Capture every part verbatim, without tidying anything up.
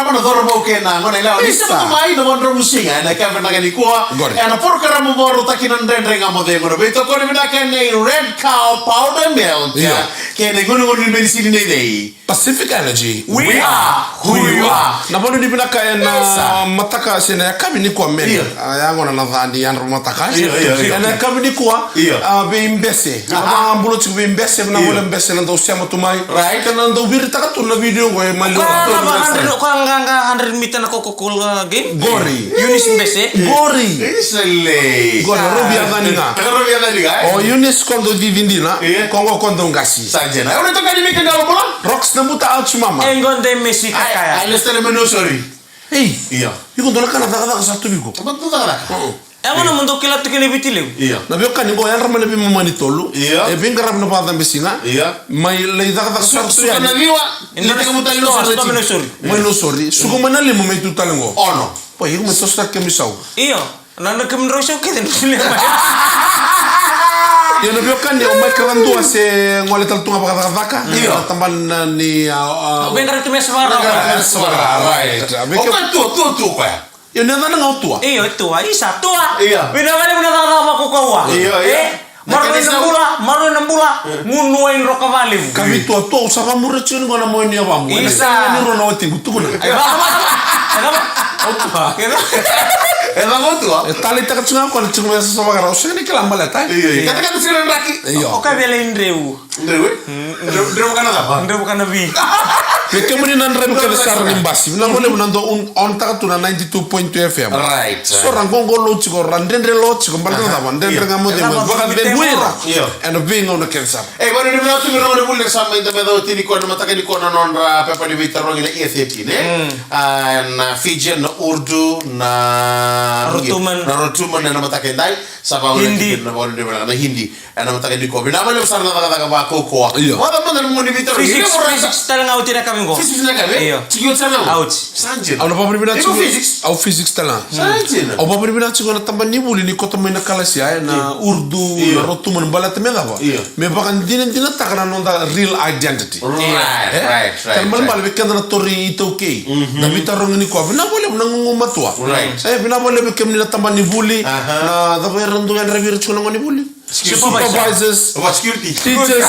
Nona cauravou kei na gone yalewa. Ni sa mai na Wonderful Singer ena yakavi vinaka nikua. Qori. Ena porokaramu vakarautaki na Dredre Ga Mo Cegu, na veitokoni vinaka nei Red Cow Powder Milk. Io. Kei na igunugunu ni menisini nei cei? Pacific Energy. We are who you are. Na valu ni vinaka ena mataka se na yakavi nikua, meni. Io. A, ya gona na ca ni yadra mataka. Io, io, io. Ena yakavi nikua. Io. A, vei Bese. Aha. Vinaka vakalevu tiko vei Bese, vinaka vakalevu Bese na dau sema tu mai. Right. Kei na dau viritaka tu na video qo e maliwa. Koya ga va hundred, koya ga, ga hundred meter na Coca-Cola game. Qori. Eunice Bese. Qori. Isa lei. Qori, rau via cani ga. Rau via cani ga, e? O Eunice ko dau cici dina, io, ko qo ko dau qasi. Sa dina. E, o na itokani mai ke qalo bula? Rox Nabuta, ouch mama. E qo de mesi kakaya. Ai, ai, let's tell him no sorry. Ei. Io. Iko dua na ka na cakacaka sa tu vei iko. Tama tu cakacaka. Mm. E gona mo dou kila tu kina i Viti Levu. Io. Na veiwekani qo, yadra mai na veimama ni tolu. Io. E veiqaravi na vakacabe siga. Io. Mai lai cakacaka sara tu yani. Suka na ciwa. Ni teka muta i Nausori. Mai Nausori. Suka mai na lima mai tu tale qo. Ono. Poi, iko mai toso na kemu isau. Io. Na, na kemu drau isau kece ni sule mai. Io, na veiwekani, o mai kara dua se gole tale tu ga vakacakacaka. Io. Na tabana ni, a, a, veiqaravi tu me sa vakarau. Veiqaravi me sa vakarau, right. Vei ke- O koya tu, tu, tu koya. Io, ni yacana ga o Tua. Io, Tua. Isa, Tua. Io. Vinaka vakalevu na cakacaka vakaukauwa. Io, io. E? Maroroi na bula, maroroi na bula. Gunu wai droka vakalevu. Ka vei Tua, Tua, au sa vakamuri tiko ni gona mo ni yavamu. Isa. Ni rua na watiqu, tukuna. E vaka, vaka, vaka. E vaka. O Tua. E vaka. E vaka o Tua. E taleitaka tiko ga o koya na tiko mai sa sa vakarau. Sega ni kila baleta. Io, io. Katakata tiko na draki. Io. O koya via lai dreu. Dreu, e? Dreu, dreu kana cava? Dreu kana vi. Vei kemuni na draiva kece sara ni basi, vinaka vakalevu na dou on, on taka tu na ninety-two point two F M. Right. So ra qoqo lo tiko, ra dredre lo tiko, baleta na cava? Dredre ga mo cegu, vakaceguira. Io. Ena veigauna kece sara. E, vale ni vinaka tu vei ira na gone vuli sa mai da me cau tini ko na mataka ni ko na nodra pepa ni veitarogi na E thirteen, e? Mm. A, na Fijian, na Urdu, na Rotuman. Na Rotuman, na mataka edai. Sa vagolea tiko na vagolea na Hindi. Ena mataka nikua. Vinaka vakalevu sara na cakacaka vakaukauwa. Io. Vaka mada na nomuni veitarogi. Physics, physics tale ga oti na yakavi qo. Physics na yakavi? Io. Tiko oti sara ga? Oti. Sa dina. Au na vakavinavinaka tiko. Iko physics? Au physics tale ga. Sa dina. Au vakavinavinaka tiko na tabana ni vuli ni koto mai na kalasi ya, ena Urdu, na Rotuman, baleta me cava? Io. Me vakadinadinataka na noda real identity. Right, right, right. Kena ibalebale vei keda na tori iTaukei. Na veitarogi nikua. Vinaka vakalevu na gugumatua. Right. E, vinaka vakalevu vei kemuni na tabana ni vuli. Aha. Na cava era dau yadravi ira tiko na gone vuli? Supervisors. Supervisors. Security. Teachers.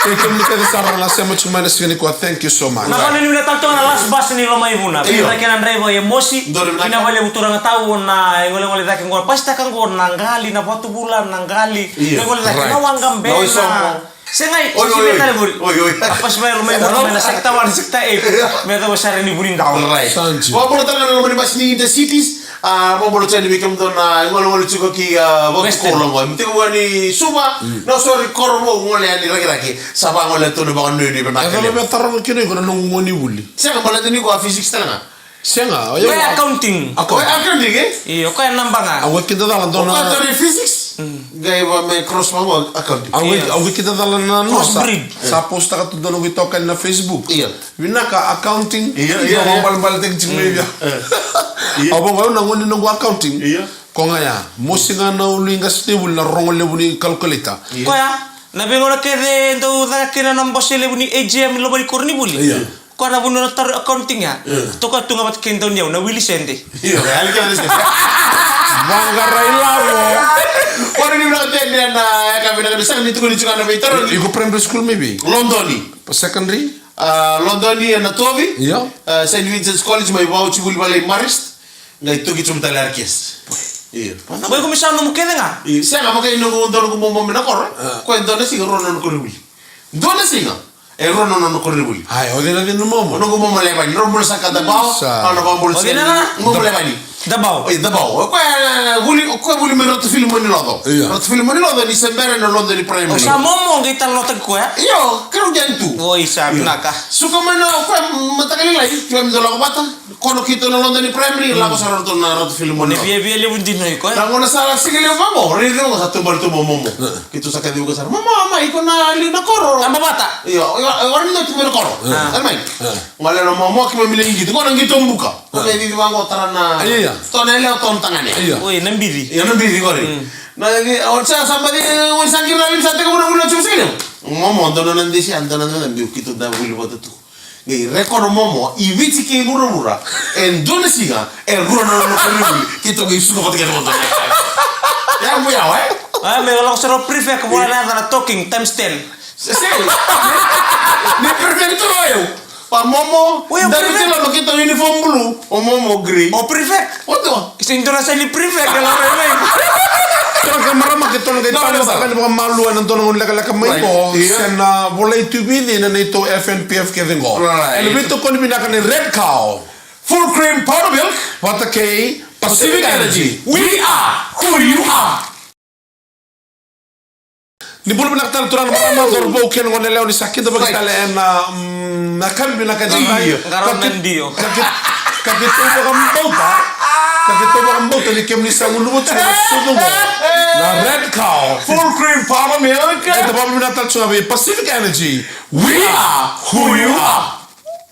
Thank you, kemuni kece sara na sema tiko mai na siga nikua. Thank you so much. Na vale ni vinaka tale toka na last bus ni Lomaivuna. Io. Vinaka kei na draiva e Mosi. Donu vinaka. Vinaka vakalevu turaga tau na igolegole cake qo. Pasitaka qo na qali, na vatuvula, na qali. Io. Na igolegole cake na waqa bena. Segai, oi, oi, oi. Oi, oi. A pasi mai Lomaivuna, mai na sector one, sector eight. Io. Me yacova sara ni vuni dau. Right. Sa dina. Vakabula tale ga na loma ni basi ni intercities. A, vakabula tale vei kemudou na igolegole tiko ki, a, Western. Vatukoula qo. Me tiko vua ni Suva, na sori koro vou gole yani Rakiraki. Sa vagole tu na vakanuinui vinaka. E cava me taroga kina iko na noqu gone vuli? Sega, baleta ni ko a physics tale ga. Sega, o yau. Koya accounting. Accounting. Koya accounting, e? Io, koya naba ga. Au kidacala dua na. Koya tori physics. Mm. Qai va me cross vaqo accounting. Au, io, au kidacala na nosa. Crossbreed. Sa post taka tu dua na itokani na Facebook. Io. Vinaka accounting. Io, io, io. Balebale teki tiko mai via. Mm. Io. Au vaqo au na gone noqu accounting. Io. Ko ga ya. Mosi ga na ulu i qasenivuli na rogo levu ni calculator. Io. Koya, na veigauna kece dau caka kina na bose levu ni A G M i loma ni koronivuli. Io. Koya na vanua na taro accounting ya. Io. Toka tu ga vata kei Dauniau na wili sede. Io, e ali kece na sede. Vaqara ilavo. Koya ni vinaka tale na yakavi vinaka ni sega ni tukuni tiko na veitarogi. Iko primary school maybe? Lodoni. Pa secondary? A, Lodoni ena Tovi. Io. A, Saint Vincent's College mai Vauci vuli vale i Marist. Qai toki tu mai tale Arkes. Io. Mo iko mai sa nomu kece ga? Io, sega, vaka i noqu, dua noqu momo mai na koro. A. Koya dua na siga rua na nona koronivuli. Dua na siga. E rua na nona koronivuli. Ai, o cei na cei na momo? O noqu momo Levani, rau bula saka Dabao, sa. Au na vakabula. O cei na nona? Momo Levani. Dabao. Oi, Dabao. O koya, e, vuli, o koya vuli mai Ratu Filimoni Loco. Io. Ratu Filimoni Loco ni se bera na Lodoni Primary. O sa momo qai talanoataki koya? Io, keirau dyan tu. Oi, sa vinaka. Suka mai na, o koya mataka lailai, keimami dau lako vata. Kono keitou na Lodoni Primary, lako sara ratou na Ratu Filimoni. Ni viavia levu dina o iko, e? Na gauna sa siga levu vaqo, raici vaqo sa tuberi tu momo. Keitou sa kaciva sara. Momo, mai iko na liu na koro. Taba vata. Io, io, e, ora ni tu mai na koro. A. Sa mai. Gole na momo, keimami lai qito. Qo na qito buka. Ko me vivi vaqo tara na. Io, io. Tona yalewa, tona tagane. Io. Oi, na bici. Io, na bici qori. Mm. Na, o sa, sa baci, o sa qiri na lima sa teka vuna vuna tiko siga levu. Momo, dua na desi, dua na desi, biu keitou da vuli vata tu. Qai record o Momo i Viti kei vuravura. E dua na siga, e rua na nona kauveilatai. Keitou qai suka vata kei na moto. Ia, mo yawa, e? A, me lako sara o prefect, vua na yaca na talking, times ten. Se, se. Ni prefect tu o yau. Pa Momo, o yau daru prefect. Tila ma keitou uniform blue. O Momo grey. O prefect. O tua. Sega ni dua na sa ni prefect, e lako mai. Turaga kei marama, keitou na qai tau na saka ni vakamalua ena dua na gauna lekaleka mai qo. Right. Io. Se na volai tu vei cei na neitou F N P F kece qo. Right. Ena veitokoni vinaka ni Red Cow, Full Cream Powder Milk, vata kei Pacific Energy. We are who you are. Ni bula vinaka tale turaga na marama, cauravou kei na goneyalewa ni sa kidavaki tale ena, mm, na yakavi vinaka edaidai. Io. Qarauna na dio. Ka keitou vakabauta, ka keitou vakabauta ni kemuni sa gunuva tiko na sucu qo na Red Cow, Full Cream Powder Milk. Eda vakavinavinaka tale tiko ga vei Pacific Energy. We are who you are.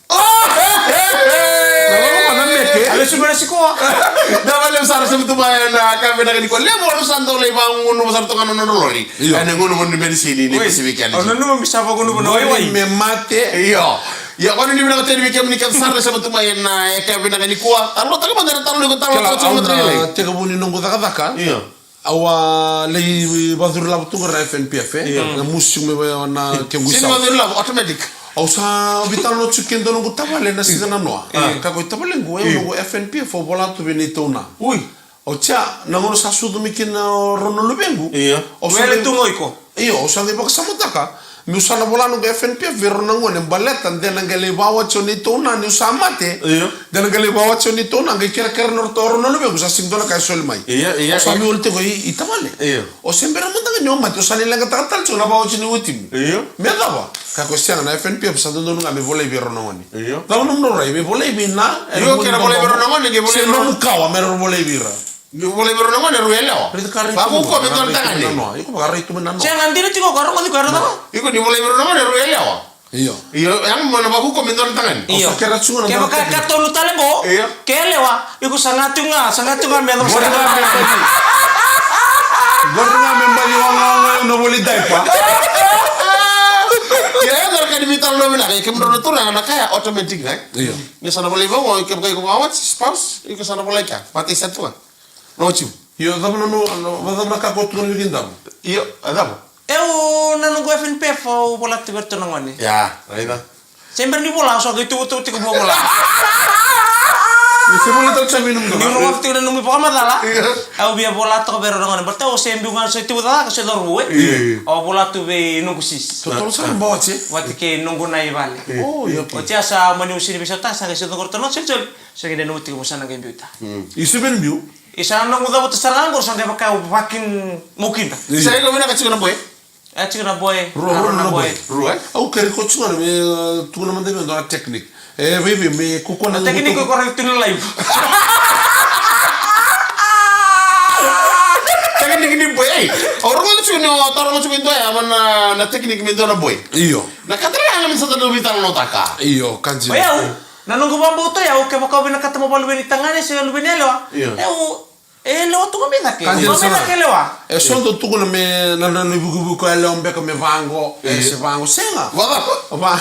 Na loloma na meke. A lesu mai na sikoa. Vinaka vakalevu sara Savutumai ena yakavi vinaka nikua. Levu era sa dau lai vagunuva sara toka na nodra lori. Io. Ena gauna ni medicine ni Pacific Energy. Au nanuma me sa vagunuva na waiwai. Qori me mate. Io. Ia, qori ni vinaka tale vei kemuni kece sara na Savutumai ena yakavi vinaka nikua. Talanoataka mada na talo ni ko talo. Kila, au na tekivu ni noqu cakacaka. Io. Au a lai vacuri lavo tu qori na F N P F, e? Io. Na musu mai vei na kequ isau. Sega ni vacuri lavo, automatic. Au sa veitalanoa tiko kei dua noqu tavale na siga nanoa. Io. Kaya o tavalequ, e, noqu F N P F au vola tu vei neitou na. Ui. Oti ya, na gauna sa sucu mai kina o rau na luvequ. Io. Au sa wele tu ga o iko. Io, au sa qai vakasamataka meu sa na vola noqu F N P F vei rau na gone baleta de na qai lai vakawati o neitou na niu sa mate. Io. De na qai lai vakawati o neitou na qai kerekere na ratou o rau na luvequ sa sega ni dua na ka e soli mai. Io, io, io. Au sa veiwali tiko i, i tavale. Io. O se bera mada ga ni o mate, o sa ni leqataka tale tiko na vakawati ni watimu. Io. Me cava? Kaya o koya sega, na F N P F sa dodonu ga me volai vei rau na gone. Io. Cava nomu rai, me volai vei na, io, ke na volai vei rau na gone, ke volai vei rau na gone. Se nomu kawa me rau volai vei ira. Ni volai vei rau na gone, rau yalewa. Raica ka rai tu mai na noa. Iko vaka rai tu mai na noa. Sega, dina tiko ko rogoci koya, rau cava? Iko ni volai vei rau na gone, rau yalewa. Io. Io, yaga mo na vakuko me dua na tagane. Io. Kevaka e katolu tale qo, io, ke yalewa, iko saga tu ga, saga tu ga me yaco. Qori ga me baci. Qori ga me baci wawa, wawa, na voli daipa. Ia, e dua na ka ni veitalanoa vinaka, e kemudrau na turaga na ka ya automatic ga. Io. Ni sa na volai vei au, kevaka iko vakawati, spouse, iko sa na volai kea. Vata i sa tu ga. Na watimu. Io, cava na, na, na, cava na ka ko tukuna vei keda? Io, a cava? Au na noqu F N P F au vola tu vei iratou na gone. Ia, raica. Se bera ni vola, au sa qai tuvatuva tiko meu vola. Ni se vola tale sa vei nomu. Ni rogoca tiko na nomu ivakamacala. Io. Au via vola toka vei ira na gone. Baleta au se biu ga na so tiko cakacaka, so cauravou, e. Io, io. Au vola tu vei noqu sis. Totolo sara, bawaje. Vata kei noqu na i vale. Io. O, io, okay. Oti ya sa mani usini veisautaka, sa qai se cauravou ratou na solisoli. Sa qai nanuma tiko mo sa na qai biuta. Mm. Isa vei na biu? Isa na noqu cavuta sara ga qori, sa qai vaka au vakin mokida. Io. Sa iko vinaka tiko na boy? E tiko na boy. Rua, rua na boy. Rua, e? Au kere ko tiko na me, e, tukuna mada vei au na technique. E, vei, vei, me kukua na technique ko rawa tu na live. Technique ni boy, ei. Au rogoca tiko ni o taroga tiko e dua ya, ma na, na technique me dua na boy. Io. Na ka tale ya ga me sa dau veitalanoataka. Io, ka dina. O yau, na noqu vakabauta o yau, kevaka au vinakata mo vakaluveni tagane se vakaluveni yalewa. Io. E, au, e lewa tu ga me cake. Ka dina sara. Ga me cake lewa. E so dau tukuna me na, na, na vukivuki ko yalewa beka me vaqo. Io. E se vaqo. Sega. Va, va. Va.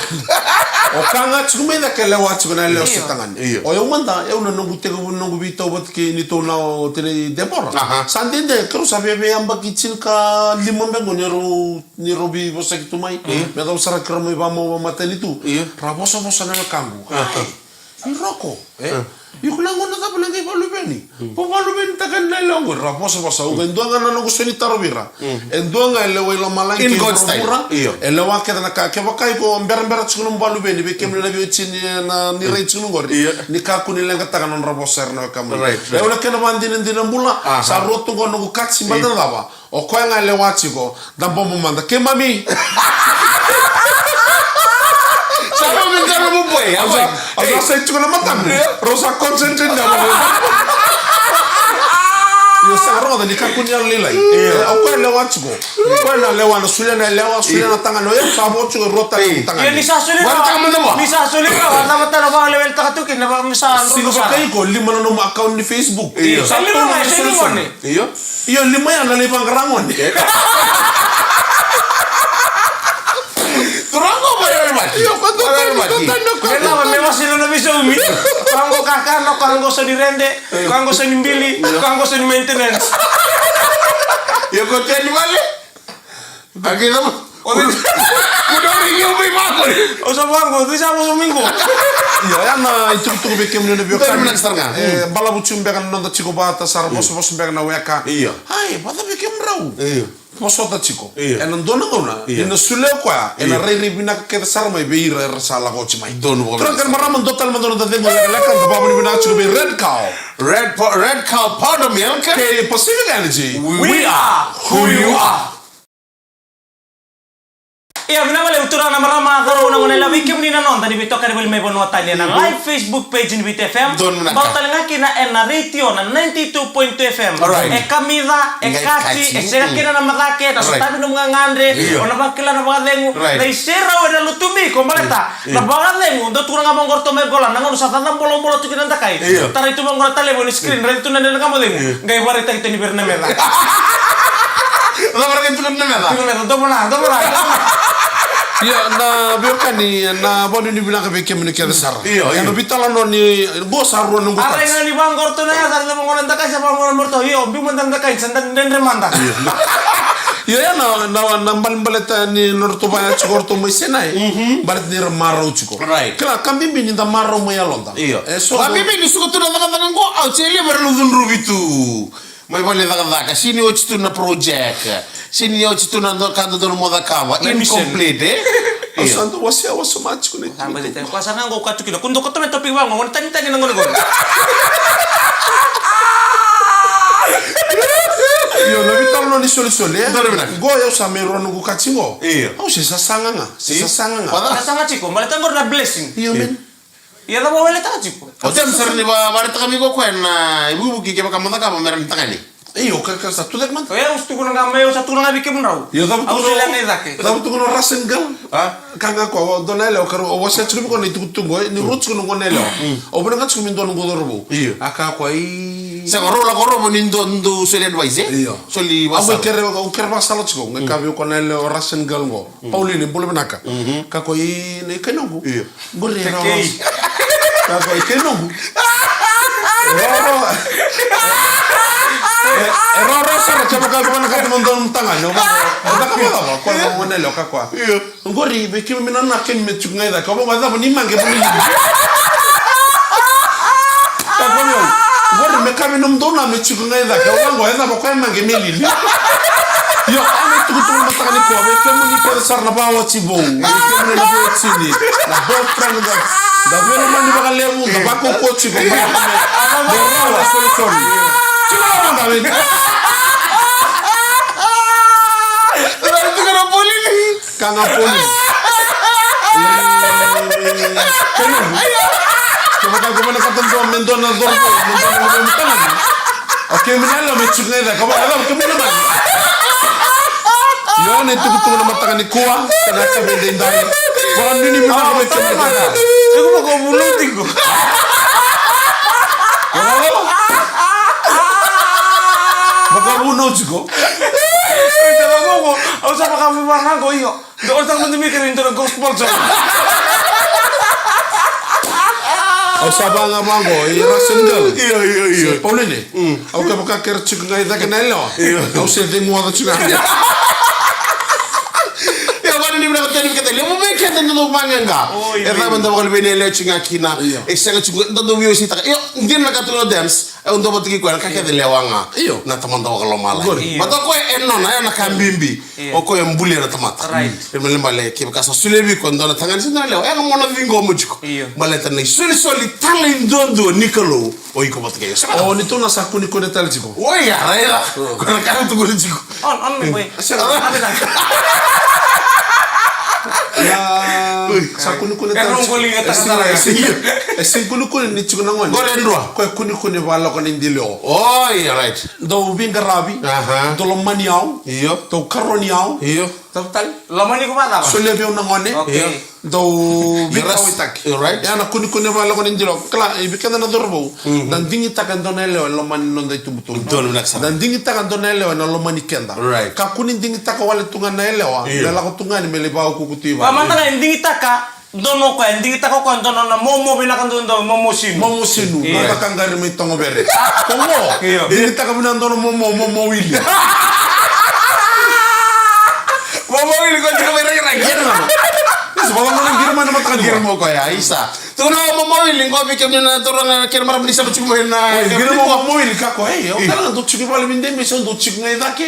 O ka ga tiko me cake lewa tiko na yalewa se tagane. Io. O yau mada, yau na noqu tekivu, noqu veitau vata kei neitou na o tinai Debora. Aha. Sa dede, keirau sa via veiyabaki tinikalima beka qo ni rau ni rau veivosaki tu mai. Io. Me yacova sara keirau mai vamau vamatanitu. Io. Ra vosavosa na wekaqu. Aha. Ei, i Roko, e? A. Iko na gauna cava na qai vakaluveni? Mm. Vakaluvenitaka na yalewa qori, ra vosavosa. Au qai dua ga na noqu soli taro vei ira. Mm. E dua ga e lewa i lomalagi kei vuravura. In God's time. Io. E lewa kece na ka, kevaka iko berabera tiko nomu vakaluveni, vei kemuni na veiwatini, na, ni rai tiko qori. Io. Ni kakua ni leqataka na nodra vosa era na wekamuni. Right, right. E, au na kena vakadinadina bula, aha, sa rua tu qo noqu kati, baleta na cava? O koya ga e lewa tiko, da bobo mada. Keimami. Sa bobo me dua na bobo, e? Au sa, au sa sai tiko na mataqu. Io. Rau sa concentrate na mataqu. Io, sa rogoca ni kakua ni yalolailai. Io. E, o koya e lewa tiko. O koya na lewa, na solia na yalewa, solia na tagane. O yau sa vo tiko e rua tale na tagane. Io, ni sa solia na, ni sa solia na, na matana vakaleweletaka tu kina, ni sa. Siga vaka iko, lima na nomu account ni Facebook. Io. Sa lima ga, sa lima ga. Io. Io, lima ya na lai vaqara gone. Turaga, o Io, ko dua tani, dua tani, ko dua tani. Me lava me wasi na na veisaumi. Ko qo kakana, ko qo sa ni rede, ko qo sa ni bili, ko qo sa ni maintenance. Io, ko tani vale. Ake na mo. Ko dua ri io mai vako. O sa vaqo, dui sa mo so mingo. Io, ya na itukutuku vei kemuni na veiwekani. Dua na sara ga. E, balavu tiko beka na noda tiko vata, sara vosavosa beka na weka. Io. Ai, vata vei kemudrau. Io. Vosota tiko. Io. Ena dua na gauna, io, ni na solia koya, ena, io, rairai vinaka kece sara mai vei ira era sa lako oti mai. Donu vaka. Turaga kei na marama, dua tale mada na noda cegu lekaleka, da vakavinavinaka tiko vei Red Cow. Red po-, Red Cow Powder Milk. Kei Pacific Energy. We are who you are. Ia, vinaka vakalevu turaga na marama, cauravou na goneyalewa, vei kemuni na noda ni veitokani voli mai vanua tani ena live Facebook page ni Viti F M. Donu vinaka. Bau tale ga kina ena retio na ninety-two point two F M. Alright. E kamica, e kati, e sega kina na macake, na sotavi nomu gagadre, o na vakila na vakacegu, na iserau ena lutumi, ko baleta na vakacegu, dau tukuna ga vaqo o ratou mai Gola, na gauna sa caca bolobolo tu kina na dakai. Io. Tarai tu vaqo na talevu ena screen, raici tu na dredre ga mo cegu. Io. Qai vakaraitaki tu ni vei ira na meca. Cava raici tu na meca? Tu na meca, dou vana, dou vana. Io, na veiwekani, na vakanuinui vinaka vei kemuni kece sara. Io, io. Ena veitalanoa ni qo sa rua noqu. A rai ga ni vaqo o ratou na yaca, sa raica vaqo na dakai, sa vaqo na maratou. Io, biu mada na dakai, sa da dredre mada. Io. Io, ya na, na, na bale-, baleta ni nodratou vaya tiko o ratou mai Senai. Mhm. Baleta ni ra marau tiko. Right. Kila, ka bibi ni da marau mai yaloda. Io. E so. Ka bibi ni suka tu na cakacaka qo, au se levu era na cudruvi tu. Mai vale cakacaka, sega ni oti tu na project. Sega ni oti tu na do-, ka dodonu mo cakava. Na mission. Incomplete, e? Au sa dau wasea wasoma tiko na itukutuku. Sa baleta, ko sa na qo ka tu kina. Kua ni dou kauta mai topic vaqo, qo na tanitani na qo na qo. Io, na veitalanoa ni solisoli, e? Donu vinaka. Qo au sa mai rua noqu kati qo. Io. Au se sasaga ga, se sasaga ga. Sasaga tiko, baleta qori na blessing. Io, man. Ia cava o weletaka tiko? O James sara ni va-, vakaraitaka mai ko koya na ivukivuki kevaka mo cakava me rawa ni tagane. Io, ka, ka sa tu cake mada. O yau sa tukuna ga mai, au sa tukuna ga vei kemudrau. Io, cava tukuna o Russian girl? A? Ka ga koya, o dua na yalewa, ka rau, au wasea tiko vei koya na itukutuku, e, ni rua tiko na gone yalewa. Mm. Au vinakata tiko me dua noqu cauravou. Io. A kaya o koya, i. Sega, rau lako rau ni dua, dua soli advice, e? Io. Soli vasala. Au kere, au kere vasala tiko, qai kaya vei koya na yalewa Russian girl qo. Mm. Pauline, bula vinaka. Mhm. Kaya o koya, i, na i kai noqu. Io. Qori e rawarawa. Kaya o koya, i kai noqu. E rawarawa. E, e rawarawa sara, kevaka o vinakata mo dua nomu tagane, o vaqo, o cakava cava, o koya na gone yalewa, kaya o koya. Io. Qori, vei keimami na, na keimami tiko ga i cake, o vaqo, e cava ni maqe mo ni lili. Kaya o koya, qori, me kaya vei nomudou na me tiko ga i cake, o vaqo, e cava o koya e maqe me lili. Io, ena itukutuku na mataka nikua, vei kemuni kece sara na vakaoti vou, vei kemuni na veiwatini, na boyfriend, da, da veilomani vakalevu, da vakaukauwa tiko, me, me rawa, solisoli. Tiko ga mada, vei. Tiko na polini. Ka ga Pauline. Kevaka ko vinakata dua me dua na cauravou, me dua na cauravou, me tagane. O kemuni na yalewa me tiko ga i cake, ka vaka, yalewa, kemuni na mani. Io, na itukutuku na mataka nikua, ka na yakavi edaidai. Vakanuinui vinaka vei kemuni. Iko vakavunau tiko. Vakavunau tiko. Au sa vakavunau vaqo, io. Dou sa mani mai kere ni dua na gospel song. Au sa vaqo, vaqo, i Russian girl. Io, io, io. Se Pauline. Mm. Au kevaka kere tiko ga i cake na yalewa. Io. Au se cegu oca tiko ga. Io, vakanuinui vinaka tale vei keda. Levu vei keda dau vaqaqa. Oi, e cava da vakaluveni yalewa tiko ga kina. Io. E sega tiko, da dau veiwaseitaka. Io, dina na ka tukuna o James. E, au dau vata kei koya, na ka kece lewa ga. Io. Na Tamada vakalomalagi. Qori. Io. Vata koya e nona, e na ka bibi. Io. O koya e bulia na tamata. Right. E balebale, kevaka sa solia vei iko e dua na tagane se dua na yalewa, e na mona ciqoma tiko. Io. Baleta na isolisoli talei duadua ni Kalou, o iko vata kei. O, ni tu na sa kunekune tale tiko. Oi, ya, raica. Mm. Koya na ka e tukuni tiko. On, on, me boy. Sega. Na, sa kunekune tale. E sega, e sega kunekune ni tiko na gone. Gone e dua. Koya kunekune vaka lako ni dili o. Oi, right. Dau veiqaravi. Aha. Dau lomani au. Io. Dau karoni au. Io. Tau tale. Lomani ko vacava? Solia vei au na gone. Okay. Dau veikauwaitaki. Right. Ya na kunikuni vale gone dilo. Kila, e vei keda na cauravou. Da digitaka e dua na yalewa e loma ni noda itubutubu. Donu vinaka sara. Da digitaka e dua na yalewa ena loma ni keda. Right. Kakua ni digitaka wale tu ga na yalewa. Io. Me lako tu ga ni me lai vakaukuuku tu i vale. Vamata ga e digitaka. Donu o koya, e digitaka o koya, donu na momo vinaka donu, donu momo sinu. Momo sinu, na caka qari mai togovere. Kogo, digitaka vinaka donu momo, momo wili. Momo wili ko tiko mai rairai. Isa, vava ngona qiri mai na mataka qiri mo koya, isa. Tukuna momo wili, qo vei kemuni na turaga kei na marama ni sema tiko mai na. Qiri mo momo wili kako, ei, o tala na dou tiko i vale mi dei mai sa dou tiko ga i cake.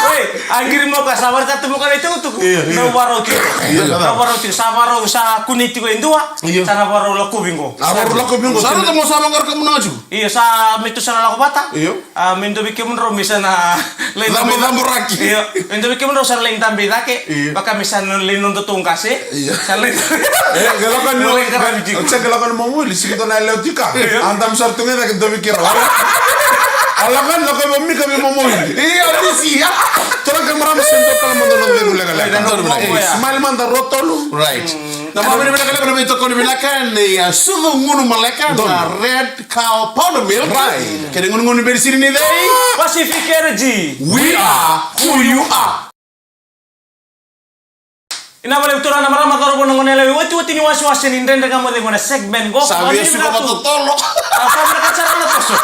Oi, a qiri mo ka sa varitaka tu mo ka na itukutuku. Io, io. Na varau tiko. Io. Na varau tiko. Sa varau, sa kune tiko e dua. Io. Sa na varau lakovi qo. A varau lakovi qo. Sa rauta mo sa vaqara ka muna ga tiko. Io, sa me tu sa na lako vata. Io. A me dua vei kemudrau me sa na lai dabe. Cabocaboraki. Io. Me dua vei kemudrau sa na lai dabe i cake. Io. Vaka me sa na lai noda tou qase. Io. Sa lai. E, qai lako ni. Lai qaravi tiko. Qai lako ni momo wili. Sigi dua na yalewa tiko. Io. A dabe sara tu ga i cake dua vei keirau. A lako ni lako vei Mika vei momo wili. Io, risi, ia. Turaga kei marama, se dua tale mada na cegu lekaleka. Io, na cegu lekaleka. Smile mada, rua, tolu. Right. Na mamini vinaka levu na veitokoni vinaka ni, a, sucu gunu maleka na Red Cow Powder Milk. Right. Kei na gunugunu ni benisini ni cei? Pacific Energy. We are who you are. Vinaka vakalevu turaga na marama, cauravou, na gone yalewa, otioti ni wasewase ni Dredre Ga Mo Cegu ena segment qo. Sa via suka vakatotolo. A, sa vinaka sara na toso.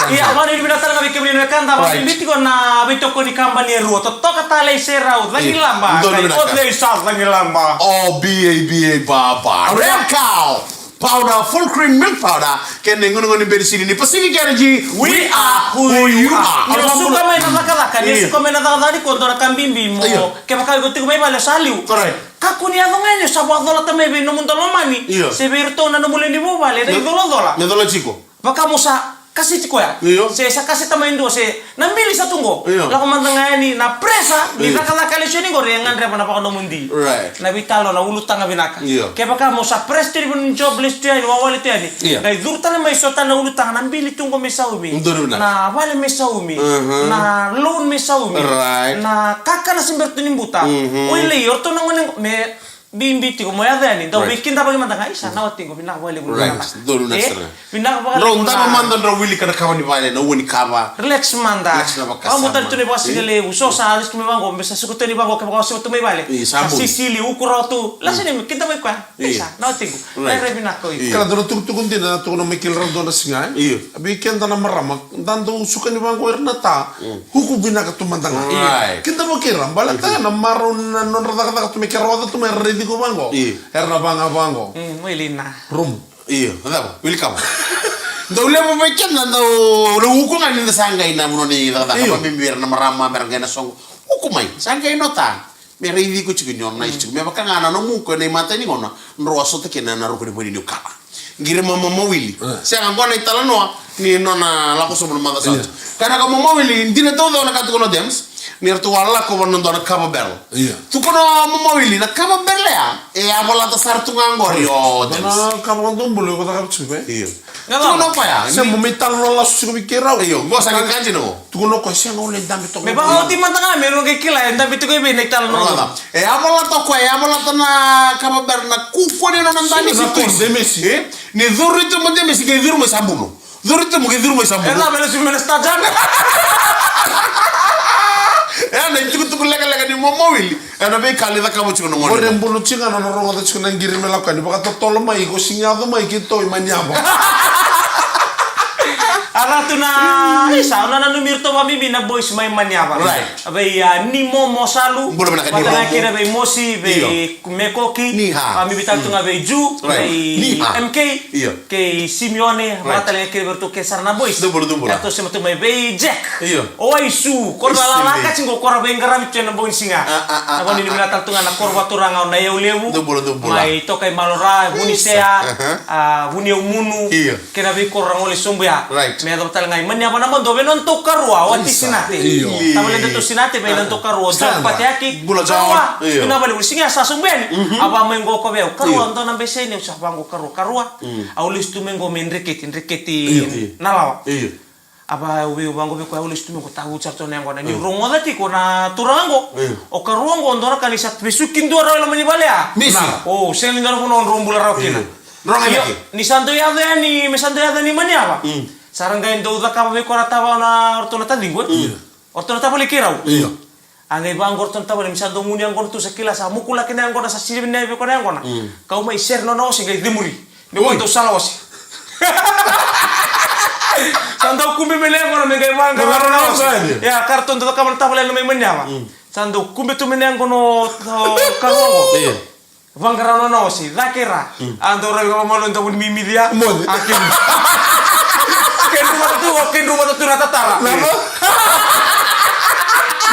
Ia, vakanuinui vinaka tale ga vei kemuni na wekada, vakabibi tiko na veitokoni kabani e rua, totoka tale i Serau, Cagilaba, kai Ocean South Cagilaba. O B A B A Baba. Red Cow Powder, full cream milk powder, kei na gunugunu ni benisini ni Pacific Energy, we are who you are. Ni o suka mai na cakacaka, ni o suka mai na cakacaka ni koto na ka bibi mo. Kevaka iko tiko mai vale o sa liu. Correct. Kakua ni yaco ga yani o sa vakacolata mai vei nomudou lomani. Io. Se vei iratou na nomu lewe ni vuvale, na icolacola. Me cola tiko. Vaka mo sa kaseti koya. Io. Se sa kaseta mai dua se na bili sa tu qo. Io. Lako mada ga yani na pressure ni cakacaka lesu yani qori e gadreva na vakanomodi. Right. Na veitalanoa na ulutaga vinaka. Io. Kevaka mo sa press tu yani vei na job lesu tu yani, wawale tu yani. Io. Qai curu tale mai so tale na ulutaga na bili tu qo me saumi. Donu vinaka. Na vale me saumi. Na loan me saumi. Right. Na kakana se bera tu ni buta. O i lai, o ratou na gone me Bibi tiko mo yaco yani, dau veikidavaki mada ga, isa, na watiqu, vinaka vakalevu. Right. Donu na sara. Vinaka vakalevu. Drau dava mada, drau wilika na kava ni vale, na ua ni kava. Relax mada. Relax na vakasama. Au botani tu na ivakasiga levu, so sa lesu tu mai vaqo, me sa suka tu yani vaqo, kevaka o siva tu mai vale. Sa sisili, uku rawa tu. Lasi ni me kidavaki koya. Isa, na watiqu. Right. Rairai vinaka iko. Kila dua na tukutuku dina, tukuna mai kila rau dua na siga, e? Io. Vei keda na marama, da dau suka ni vaqo ira na ta. Uku vinaka tu mada ga. Right. Kidavaki ira, baleta na marau na nodra cakacaka tu me kera oca tu me ra raici iko vaqo. Io. Era na vaga vaqo. Mm, wili na. Rumu. Io, cava, wili kava. Dau levu vei keda dau, dau uku ga ni da sa qai na vanua ni cakacaka. Io. Vakabibi ira na marama, me ra qai na soqo. Uku mai, sa qai no ta. Me raici iko tiko ni o na nice tiko. Me vaka ga na nomu uku ena imatai ni gauna, drau a sota kina na ruku ni vuni ni ukala. Qiri mama mawili. Sega, qo na italanoa ni nona lako sobu na maca sa oti. Ka na ka mama mawili, dina taucoko na ka tukuna o James, ni ratou a lako vua na dua na kava barrel. Tukuna o mama mawili, na kava barrel ya e a volata sara tu ga qori o James. Na kava dou bulu, ko cakava tiko, e? Io. Tukuna o koya. Se mo me italanoa lasu tiko vei keirau. Io, qo sa qai ka dina qo. Tukuna o koya, sega, au lai dabe toka. Me vakaoti mada ga me rau qai kila e dabe tiko i vei na italanoa. E a volata o koya, e a volata na kava barrel na kukua ni nona dani. Sega, na kukua ni demesi. E? Ni curu i tuba demesi, qai curu mai sa buno. Curu i tuba, qai curu mai sa buno. E cava, e lesu mai na star jam. E a na itukutuku lekaleka ni mama mawili. E na veika ni cakava tiko na gone. Qori e buno tiko ga na nona rogoca tiko na qiri me lako yani, vakatotolo mai, ko sega ni yaco mai keitou i Maniyava. A ratu na, isa, o na nanumi iratou vakabibi na boys mai Maniyava. Right. Vei, a, ni momo salu. Bula vinaka ni momo. Vata kina vei Mosi, vei Mekoki. Ni ha. Vakabibi tale tu ga vei Ju, vei M K. Io. Kei Simione, right, vakatalega kina vei iratou kece sara na boys. Dou bula, dou bula. Eratou sema tu mai vei Jack. Io. O Waisu, ko ra lalaka tiko, ko ra veiqaravi tu ena bogi ni siga. A, a, a, na vanua ni vinaka tale tu ga na koro vakaturaga o Naiaulevu. Dou bula, dou bula. Mai toka i Malora, Vunisea, a, Vuniaumunu. Io. Kei na veikoro ra gole sobu ya. Right. Me yacova tale ga i Maniyava na Madova, vei nodatou karua, o Ati Sinate. Io. Tavale datou Sinate, vei nodatou karua, o John Pateyaki. Bula John. Karua. Io. Vinaka vakalevu, siga ya sa sobu yani. A va mai qo ko vei au. Karua, dua na bese ni au sa va qo karua, karua. Au lesu tu mai qo me dreketi, dreketi na lawa. Io. A va, au vei, au vaqo vei koya, au lesu tu mai qo, tavutu sara tu na yaqona. Niu rogoca tiko na turaga qo. Io. O karua qo, dua na ka ni sa vesuki dua rawa e loma ni vale ya. Misi. O, sega ni dua na vanua o drau bula rawa kina. Io. Rogoca. Io, ke. Ni sa dau yaco yani, me sa dau yaco yani Maniyava. Mm. Sa ra qai dau cakava vei koya na tavao na, o ratou na taciqu, e? Io. O ratou na tavale keirau. Io. A qai vaqo o ratou na tavale, me sa dau gunu yaqona tu, sa kila sa mukulaki na yaqona, sa sivini vei koya na yaqona. Mm. Kau mai sere nona ose qai cemuri. Me koya dau sala ose. Sa dau kube mai na yaqona me qai vaqara na ose. Ia, ka ratou dau cakava na tavale na mai Maniyava. Mm. Sa dau kube tu mai na yaqona o, o karua qo. Io. Vaqara nona ose, cake ra. Mm. A dau ravi ka vakamalua, dau ni mimici ya. Moce. A kedru. Kedru vata tu, o kedru vata tu na tatara. Na va-,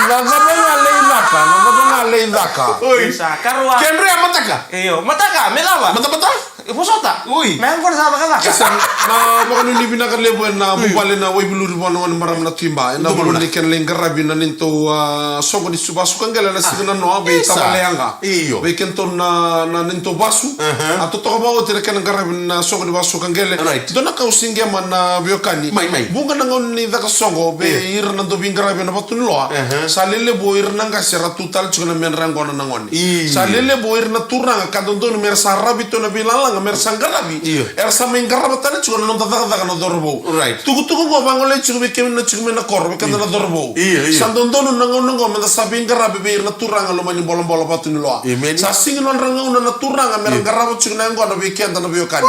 na cava ga lai caka, na cava ga lai caka. Oi. Sa karua. Kedru ya mataka? Io, mataka, me cava? Matamata? E vosota. Oi. Me yaqona sa cakacaka. Sa na vakanuinui vinaka levu ena vuvale na Waivuluri vua na gone marama na Tui Ba. Ena vakanuinui kena lai qaravi na neitou, a, soqo ni su-, vasuka qele na siga na noa, vei tavale yaqa. Io. Vei kedatou na, na neitou vasu. Aha. A totoka vakaoti na kena qaravi na soqo ni vasuka qele. Right. Dua na ka au siqema na veiwekani. Mai, mai. Vuqa na gauna ni caka soqo, vei ira na dau veiqaravi ena vatu ni loa. Aha. Sa lelevu o ira na qase ra tu tale tiko na medra yaqona na gone. Io. Sa lelevu o ira na turaga ka dodonu mera sa ravi tu na veilalaga, mera sa qaravi. Io. Era sa mai qarava tale tiko na noda cakacaka na cauravou. Right. Tukutuku qo vagolei tiko vei kemuni na tiko mai na koro, vei keda na cauravou. Io, io. Sa dodonu na gauna qo meda sa veiqaravi vei ira na turaga loma ni bolabola vatu ni loa. Amen. Sa sigi nodra gauna na turaga mera qarava tiko na yaqona vei keda na veiwekani.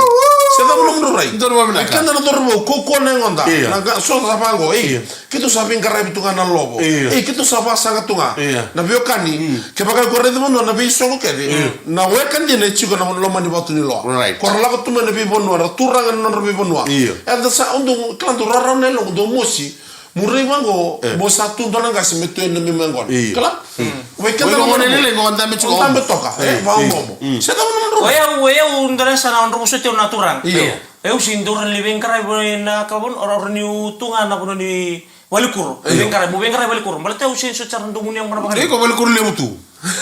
Se cava nomudrau rai? Donu vakavinaka. Vei keda na cauravou, kaukaua na yagoda. Io. Na ga-, so sa vaqo, ei. Io. Keitou sa veiqaravi tu ga na lovo. Io. Ei, keitou sa vasaqa tu ga. Io. Na veiwekani, mm, kevaka iko raica vanua na veisoqo kece, io, na weka dina e tiko na loma ni vatu ni loa. Right. Ko ra lako tu mai na veivanua, ra turaga na nodra veivanua. Io. Eda sa, au dau, kila dau rarawa na yaloqu, dau mosi. Mo rai vaqo, e, mo sa tu dua na qase me tu ena neimami yaqona. Io. Kila? Mm. Vei keda na gone lele qo, dabe tiko. Dabe toka. E, io, vakamomo. Mm. Se cava na nodra. O yau, o yau, dua na sa na nodra vosoti au na turaga. Io. Io. Au sega ni dau rawa ni veiqaravi na ka vanua, o rawa niu tu ga na vanua ni valenikuro. Io. Veiqaravi, mo veiqaravi valenikuro. Baleta au sega ni soti sara dau gunu yaqona vakalevu. Iko valenikuro levu tu.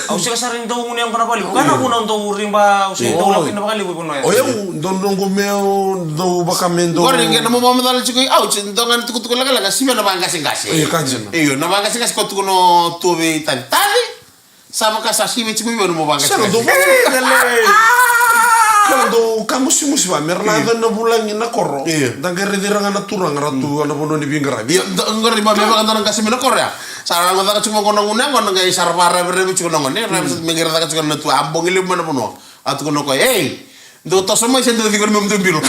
Au sega sara ni dau gunu yaqona vakalevu. Ka na vuna au dau riba, au sega ni dau lako kina vakalevu i vanua ya. O yau, dau noqu meu, dau vaka me dau. Qori qai na mo mamacala tiko, au sega ni dau ga ni tukutuku lekaleka, sivi na vaqaseqase. Io, ka dina. Io, na vaqaseqase ko tukuna o tua vei tavi. Tavi! Sa vaka sa sivi tiko vei au na mo vaqaseqase. Sega, dou vaqaseqase. Kala dou ka musimusi va, mera na yaco na vulagi na koro. Io. Da qai raici ira ga na turaga ra tu ena vanua ni veiqaravi. Io, da qai raici va me vaka da na qase mai na koro ya. Sa ra gocaka tiko vaqo na gunu yaqona qai sa ra varaviravi tiko na gone. Ravi sa me qai ra caka tiko na tu, a bogi levu mai na vanua. A tukuna o koya, ei, dou toso mai se dou ciqoma me dou bilo.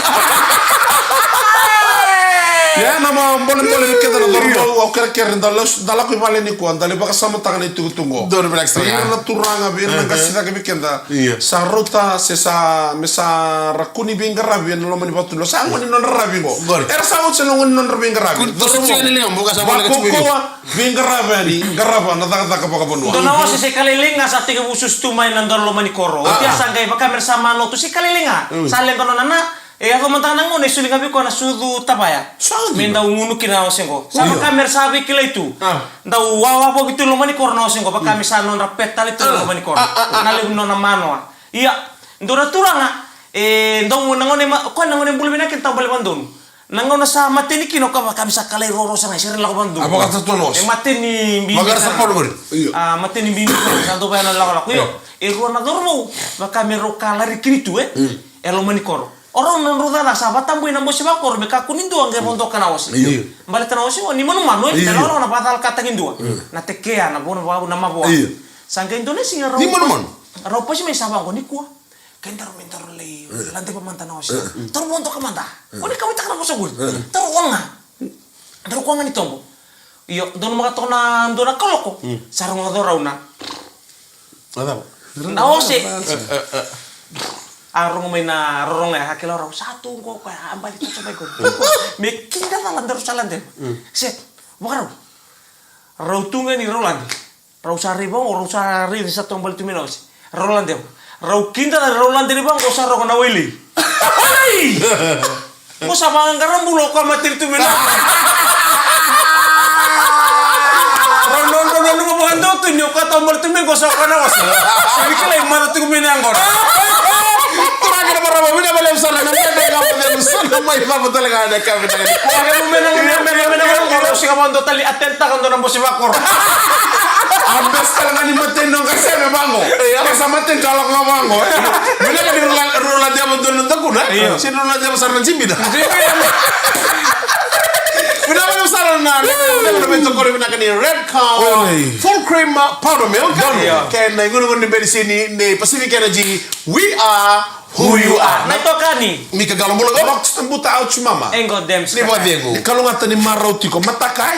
Ia, na ma bolebole vei keda na cauravou, au kerekere da lako i vale nikua, da lai vakasamataka na itukutuku qo. Donu vei ira na turaga, vei ira na qase cake vei keda. Io. Sa rauta se sa, me sa ra kua ni veiqaravi ena loma ni vatu ni loa. Sa gone ni nodra ravi qo. Qori. Era sa oti na gone ni nodra veiqaravi. Kua ni toso tiko ni liga, boka sa vale ka tiko. Vakaukauwa, veiqaravi yani, qarava na cakacaka vakavanua. Dua na ose se kalai liga sa tekivu susu tu mai na dua na loma ni koro. Oti ya sa qai vaka mera sa manoa tu se kalai liga. Mm. Sa leqa nona na, e yaco mada na gauna e soli ga vei koya na sucu tavaya. Sa oti. Me dau gunu kina na ose qo. Sa vaka mera sa veikilai tu. Ah. Dau wawavoki tu loma ni koro na ose qo, vaka me sa nodra pet tale tu loma ni koro. Ah, ah, ah. Na levu ni nona manoa. Ia, dua na turaga, e dau na gone ma, koya na gone bula vinaka kina taubale vadonu. Na gauna sa mateni kina o koya vaka me sa kalai roro sara ga, e sega ni lako vakadua. A vakatatua na ose. E mateni bibi. Vakatatua na ose. Io. A mateni bibi, sa dau vaya na lakolako. Io. Io. E rua na cauravou, vaka me rau kalari kina tu, e? Mm. E loma ni koro. O rau na nodrau cakacaka sa vatabui na bose vakoro me kakua ni dua qai vodoka na ose. Io. Baleta na ose, o ni manumanu, e? Io. Na lakolako na vakacalakataki dua. Mm. Na tekea, na vo, na vakavu, na mavoa. Io. Sa qai dua na siga rau. Ni manumanu. Rau pasi mai sa vaqo nikua. Kedaru me daru lai ladeva mada na ose. Daru vodoka mada. Ko ni kauwaitaka na vosa qori. Daru oga. Daru koya ga ni tobo. Io, donu maka toka na dua na kaloko. Sa rogoca o rau na. Na cava? Na ose. A rogo mai na rorogo ya, a kila o rau sa tu qo koya, a bale tu mai qo. Me kidacala daru sa ladeva. Se, vakarau. Rau tu ga ni rau lade. Rau sa rai vaqo, rau sa rai sa taubale tu mai na ose. Rau ladeva. Rau kida, rau lade ni vaqo, sa rogo na wailei. Ai! Mo sa vaqara bula o koya mateni tu mai na. Rau nodra nanuma vakadua tu ni o koya taubale tu mai qo sa koya na ose. Sa ni kilai mata tiko mai na yaqona. Turaga kei na marama, vinaka vakalevu sara na gade ga vakalevu sara. Mai vavo tale ga na ka vinaka ni. Ora mu mena, mu mena, mu mena, mu mena, ora siga vado tali a ten taka dua na bosi vakoro. A best tale ga ni mateni no ga seve vago. Io. Ka sa mateni tale ga vago. Vinaka ni rula, rula diava dua na dakuna. Io. Sini rula diava sara na jibina. Vinaka ni sara na, na, na, na, vinaka ni Red Cow, Oi. Full cream, uh, powder milk. Io. Kei na igunaguna ni benisini ni Pacific Energy. We are Who you are. Na itokani. Mika Galo, bula ga. Rocks na buta, ouch mama. Engo dem. Ni vacegu. Ni kalougata ni marau tiko. Matakai.